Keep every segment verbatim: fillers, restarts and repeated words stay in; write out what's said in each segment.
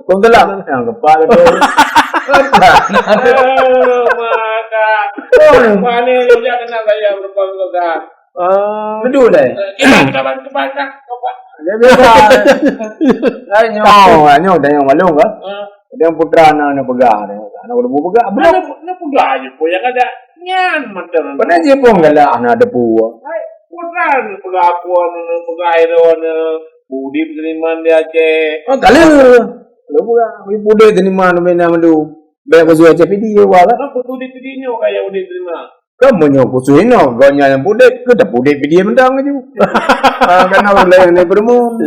Kong telah. Yang kepak tu. Aduh, maka. Mana dia kena saya berpangkat. Ah. Betul, eh? Kita, kita bantu banyak, coba. Dia biasa. Ai nyoe, ai nyoe dah nyang malong kan? Ah. Dia putra na, na peugah dia. Anak udah peugah, belum. Mana, na peugah je pun yang ada. Nyan macam mana? Pernah je pun galak na depu. Hai, putra ni peugah apa ni, peugah hero ni. Udip seniman di Aceh. Oh, kali. Lalu peugah, udip seniman main nama tu. Banyak khusus Aceh P D, ya, wala. Kenapa tu di P D nyoe kaya udip seniman? Kan meunyoe khusus inoe, gobnyan nyang pudek, keu tapudek P D mantong laju. Ah, kan ureueng laén ni bermun.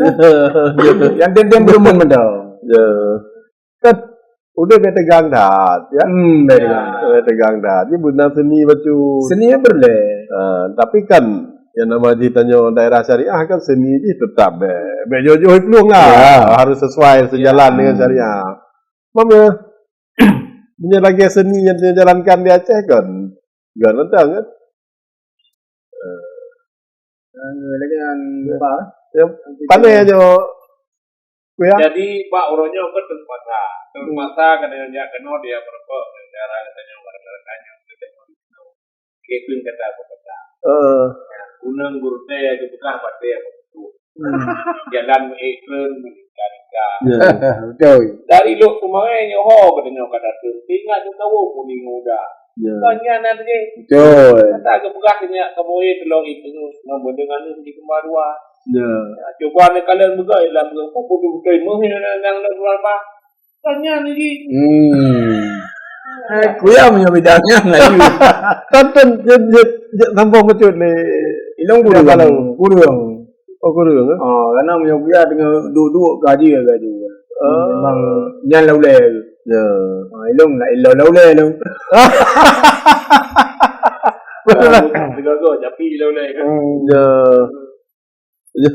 Yang tem-tem bermun mantong. Ya. Kan udeb bèk tegang that, ya. Hmm, bèk tegang. Bèk tegang that. Jadi beuna seni bacut. Seni peureulèe. Ah, tapi kan yang nama jitanyoe daerah syariah kan seni jih tetap bèk, bèk jôh-jôh iplueng lah. Ya. Harus sesuai sejalan dengan syariah. Mam ya. Meunyoe lagèe seni nyang dijalankan di Aceh kan, geuh nyoe kan. Eh, lagèe nyan, ya. Apa? Ya, pandai aja, Kuya. Jadi, bak uroe nyoe kan terpaksa. Terpaksa keuneuk jak keunoe dia berapa negara katanya orang katanya. Iklim kata apa kata. Eh. Gunung gurutée yang dibuka batée apa betul. Hmm. Jalan iklim meningkat. Ya. Betul. Dari lok kemarin nyoho katanya kata tu. Ingat tu tahu kuning muda. Ya. Kan nyan lagèe. Betul. Kata geupeugah nyan kamoe tulông itu ngon beuneueng anu di kembar dua. Ya. Ya, cuba ni kalian buka dalam buku betul-betul meuh nang nang dua bah. Kan nyan lagèe. Hmm. Eh, kuya punya bidang nyan laju. Tonton je, je, je sambung bacut ni. Ilong guru. Kalau guru. Oh, kureueng, eh? Ah, karena meunyoe kuya teungoh duek-duek ka jeuet laju. Ah. Memang nyan la ulèe. Ya. Ah, ilong la, ilong la ulèe tu. Betul lah. Tegaga, tapi la ulèe kan. Hmm. Ya. Ya.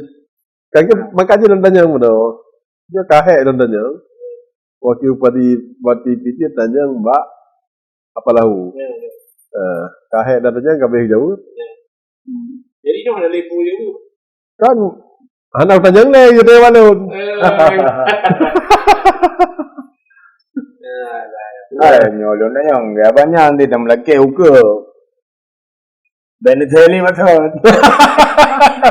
Kan ke, makanya lôn tanyong bunoe. Dia kahek lôn tanyong. Wakil Bupati, Bupati Pidie tanyong bak apa lahu. Ya, ya. Eh, kahek dan tanyong ka habéh jaweueb. Ya. Jadi, nyoe hana lé peue jaweueb. Kan, hana tanyong lé, gitu ya, Walun. Eh. Ya, ya, ya. Hai, nyoe lôn tanyong, ya, banyak nanti dah melakèe ukeue. Ben Sally maksud.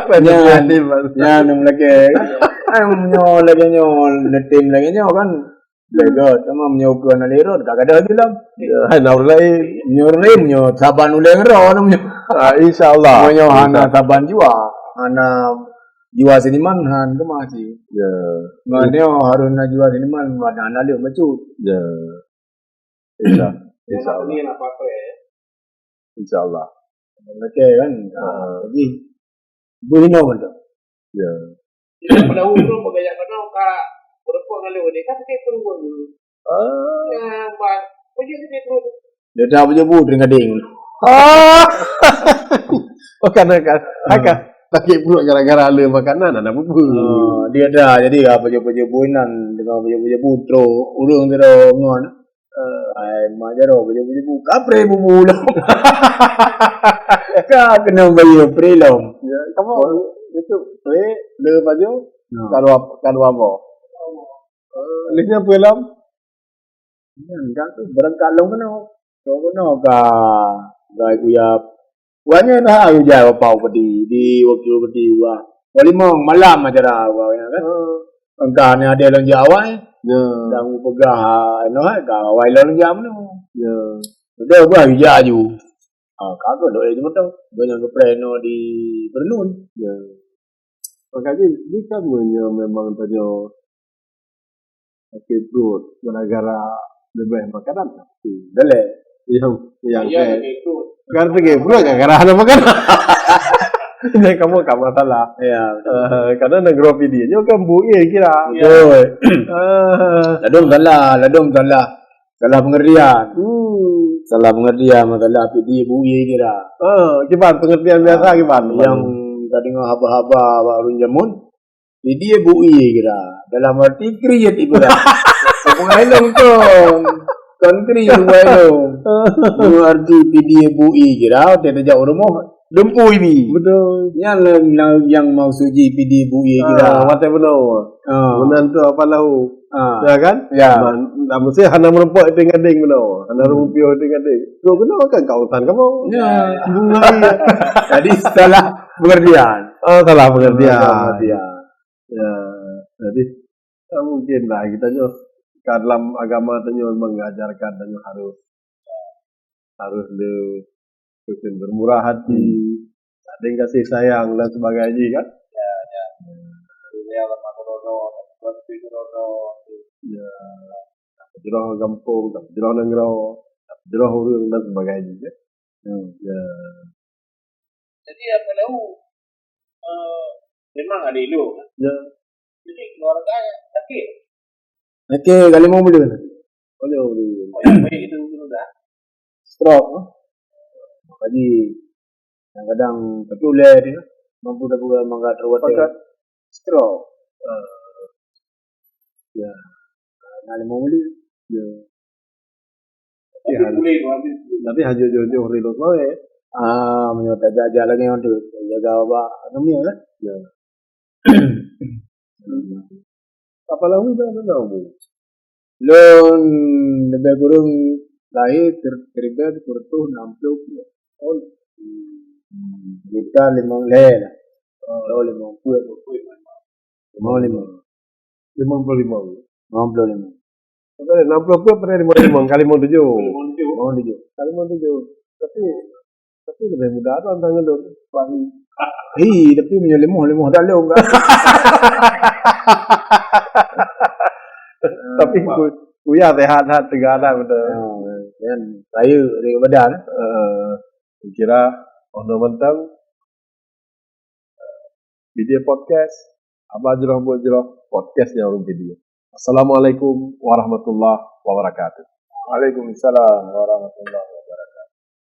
Ben Nyan, Sally maksud. Nyan melakèe. Ai, nyoe lagèe nyoe, neutém lagèe nyoe kan. Lego, sama meunyoe ukeue hana lé rot, ka gadôh lom. Ya, hai na ureueng laén. Meunyoe ureueng laén, nyoe saban ulèe ngeuro lom nyoe. Ah, insya Allah. Meunyoe hana saban jua, hana jua seniman, han keumah cit. Ya. Meunyoe harus na jua seniman, hana lé bacut. Ya. Insya, insya Allah. Insya Allah. Oke kan? Ah. Jadi, beuh inoe mantap. Ya. Jadi, pada umur bergaya kena ka berapa kali ni kan kita turun. Ah. Ya, buat. Pergi sini turun. Dia dah berjebut dengan ding. Ah. Oh, kan, kan. Akan sakit perut gara-gara le makanan, ada apa? Oh, dia dah. Jadi, apa je-apa je buinan dengan apa je-apa je butro. Urung tu dah ngon. Eh, ai, mak jaroe baju-baju buka pre bubu lom. Ka kena bayar pre lom. Ya, kamu itu pre le baju. Hmm. Kalau ap-, kalau apa? Eh, lihnya pre lom. Nyan ka tu berangkat lom kena. Lom kena ka gai kuyap. Wak nyan ha ijai bak Pak Bupati, di Wakil Bupati wak. Wak limong malam acara wak nyan kan. Hmm. Engka ni ada lôn jak awai. Ya. Dan peugah, ah, noh, ka awai lôn jak meunoe. Ya. Udah, udah, ijak aju. Ah, ka keuh doa itu betul. Banyak geupre noh di Bernun. Ya. Makanya, ni kan meunyoe memang tanyoe sakit perut gara-gara leubeh makanan. Boleh. Yang, yang ya, sakit perut. Kan sakit perut gara-gara ada makanan. Jadi kamu tak masalah. Ya, betul. Eh, karena negara P D nyoe kan buie kira. Ya. Betul. Eh. Ladom salah, ladom salah. Salah pengertian. Hmm. Salah pengertian masalah P D buie kira. Eh, kiban pengertian biasa kiban. Yang tadi ngah haba-haba bak ureueng jameun. Jadi, buie kira. Dalam arti kriet ibarat. Bukan ilong kon. Kon kriet bukan ilong. Dalam arti P D buie kira, watèe tajak u rumoh, Dumpu ibi. Betul. Nyan lah nyang maksud jih pidi buie kita. Ah, maté bunoe. Ah. Meunan tu apa lahu? Ah. Ya kan? Ya. Man, dah mesti hana meureumpok iting gading bunoe. Hana rupiah iting gading. Tu kena kan kawasan kamu. Ya, bungai. Jadi salah pengertian. Oh, salah pengertian. Salah pengertian. Ya, jadi tak mungkin lah kita nyoh ka dalam agama tu nyoh mengajarkan tu nyoh harus harus le Kristen bermurah hati, saling kasih sayang dan sebagainya kan. Ya, ya. Dunia lemah kerono, lemah kerono. Ya. Tak jroh gampông, tak jroh nanggroe, tak jroh ureueng dan sebagainya kan. Hmm. Ya. Jadi apa lahu? Eh, memang ada elok. Ya. Jadi keluarga sakit. Sakit kali mau boleh. Boleh boleh. Banyak itu sudah. Stroke. Jadi kadang-kadang betul lah dia. Mampu dah buka mangga terbuat. Stroke. Ah. Ya. Nah, lima menit. Ya. Tapi han-, tapi hana jauh-jauh ridho seumawé. Ah, meunyoe tajak-jak lagèe nyan tu, jaga bak anu nyan lah. Ya. Apa lagi dah ada tahu? Lôn leubeh kureueng lahé sir-, siribèe sikureueng reutôh nam ploh peuet. Oh. Hmm. Juta limong lhèe lah. Oh, limong peuet. Limong lima. Limong puluh lima. Limong puluh lima. Enam puluh peuet pada limong lima kali limong tujuh. Limong tujuh. Limong tujuh. Tapi, tapi lebih mudah tu antara lôn. Hi, tapi punya lima, lima dah lôn kan. Tapi ku, kuya sehat-sehat segala betul. Ya, kan saya dari badan. Eh, kira oh mantang Video podcast, haba jroh buet jroh, podcast nyang ureueng video. Assalamualaikum warahmatullahi wabarakatuh. Waalaikumsalam warahmatullahi